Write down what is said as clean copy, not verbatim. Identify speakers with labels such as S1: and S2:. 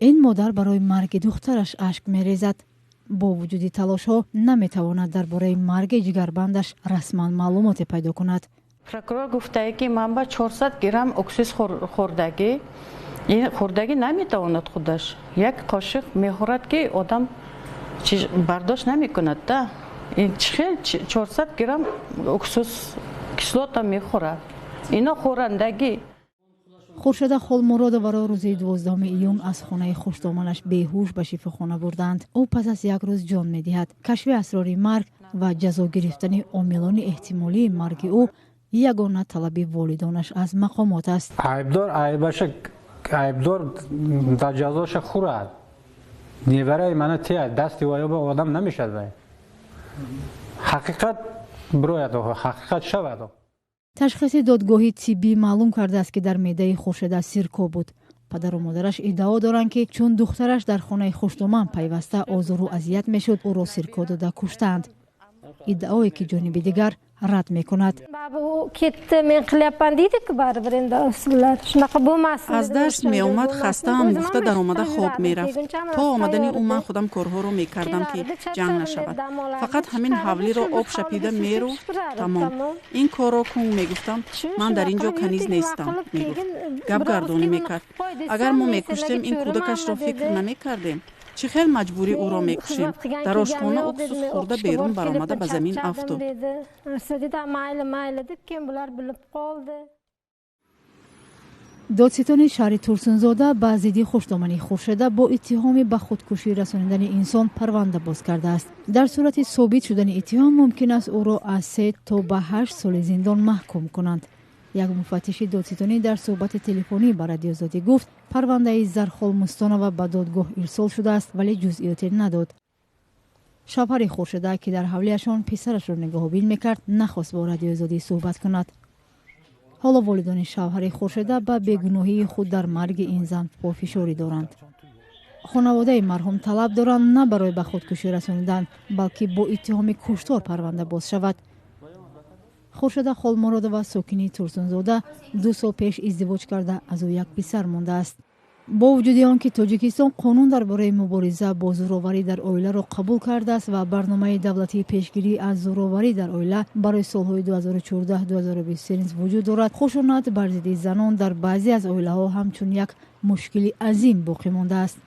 S1: Ин модар барои марги духтараш ашк мерезад. Бо вуҷуди талошҳо наметавонад дар бораи марги ҷигарбандаш расман маълумоте пайдо кунад.
S2: Прокурор гуфтае, ки ман ба 400 грамм уксус хӯрдагӣ. Ин хӯрдагӣ наметавонад, худаш як қошиқ мехӯрад, ки одам бардошт намекунад да. Ин чӣ хел 400 грамм уксус кислота мехӯрад? Ино хӯрандагӣ.
S1: Хуршеда Холмуродоваро рӯзи 12 июн аз хонаи хушдоманаш беҳуш ба шифохона бурданд. Ӯ пас аз як рӯз ҷон медиҳад. Кашфи асрори марг ва ҷазо гирифтани омилони эҳтимолии марги ӯ ягона талаби волидонаш аз мақомот аст.
S3: Айбдор айбаша, айбдор дар ҷазоша хӯрад. Невараи мана тия дасти ваёба одам намешад, вай ҳақиқат бирояд, ҳақиқат шавад.
S1: Ташхиси додгоҳи тиббӣ маълум кардааст, ки дар меъдаи Хуршеда сирко буд. Падару модараш иддао доранд, ки чун духтараш дар хонаи хушдоман пайваста озору азият мешуд, ӯро сирко дода куштаанд, иддаое ки ҷониби дигар рад мекунад.
S4: Ketdi, men qilyapman deydiku, baribir endi ular shunaqa bo'lmasin.
S5: Аз дарс меомад, хастаам гуфта, даромада хоб мерафт. То омадани ӯ ман худам корҳоро мекардам, ки ҷанг нашавад. Фақат ҳамин ҳавлиро об шапида мерӯфт, тамом. Ин корро кун мегуфтам, ман дар ин ҷо каниз нестам мегуфт, гапгардонӣ мекард. Агар мо мекуштем, ин кӯдакашро фикр намекардем? Чӣ хел маҷбурӣ ӯро мекушем? Дар ошхона уксус хӯрда, берун баромада, ба замин афтод.
S4: Mayli, mayli deb, keyin bular bilib qoldi.
S1: Додситони шаҳри Турсунзода ба зидди хушдомани Хуршеда бо иттиҳоми ба худкушӣ расонидани инсон парванда боз кардааст. Дар сурати собит шудани иттиҳом мумкин аст ӯро аз 3 то ба 8 соли зиндон маҳкум кунанд. Як муфаттиши додситонӣ дар суҳбати телефонӣ ба Радиозодӣ гуфт, парвандаи Зархол Мустонова ба додгоҳ ирсол шудааст, вале ҷузъиёте надод. Шавҳари Хуршеда, ки дар ҳавлиашон писарашро нигаҳобин мекард, нахост бо Радиозодӣ суҳбат кунад. Ҳоло волидони шавҳари Хуршеда ба бегуноҳии худ дар марги ин зан пофишорӣ доранд. Хонаводаи марҳум талаб доранд, на барои ба худкушӣ расонидан, балки бо иттиҳоми куштор парванда боз шавад. Хуршеда Холмуродова, сокини Турсунзода, 2 сол пеш издивоҷ карда, аз ӯ як писар мондааст. Бо вуҷуди он ки Тоҷикистон қонун дар бораи мубориза бо зӯроварӣ дар оиларо қабул кардааст ва барномаи давлатии пешгирӣ аз зӯроварӣ дар оила барои солҳои 2014-2023 низ вуҷуд дорад, хушунат бар зидди занон дар баъзе аз оилаҳо ҳамчун як мушкили азим боқӣ мондааст.